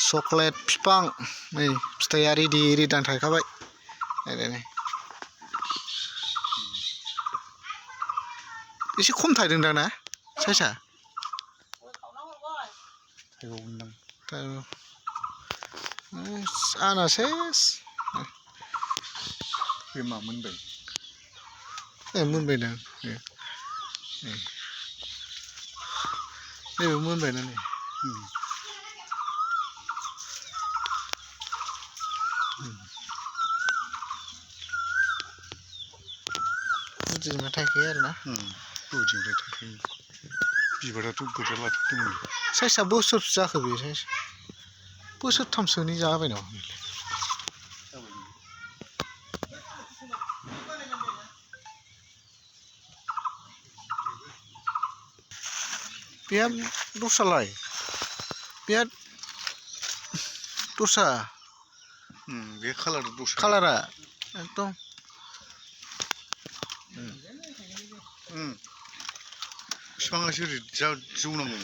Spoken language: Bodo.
चक्लेट बिफां नै फिथाइया रेडि थायखाबाय नायलाय एसे खम थायदोंदां ना साइसआ आना सेस बे मा मोनबाय मोनबायदां नैबे मोनबायना नै बुजिनो थाखाय आरोना बुजिनो थाखाय बिबाराथ' बुरजा लाथारदोंमोन साइसआ बोसोरसे जाखो बे साइस बोसोरथामसोनि जाबाय नामा बेहा दस्रालाय बेहा दस्रा बे कालारा एकदम बिफाङासो ओरै जौनांगौमोन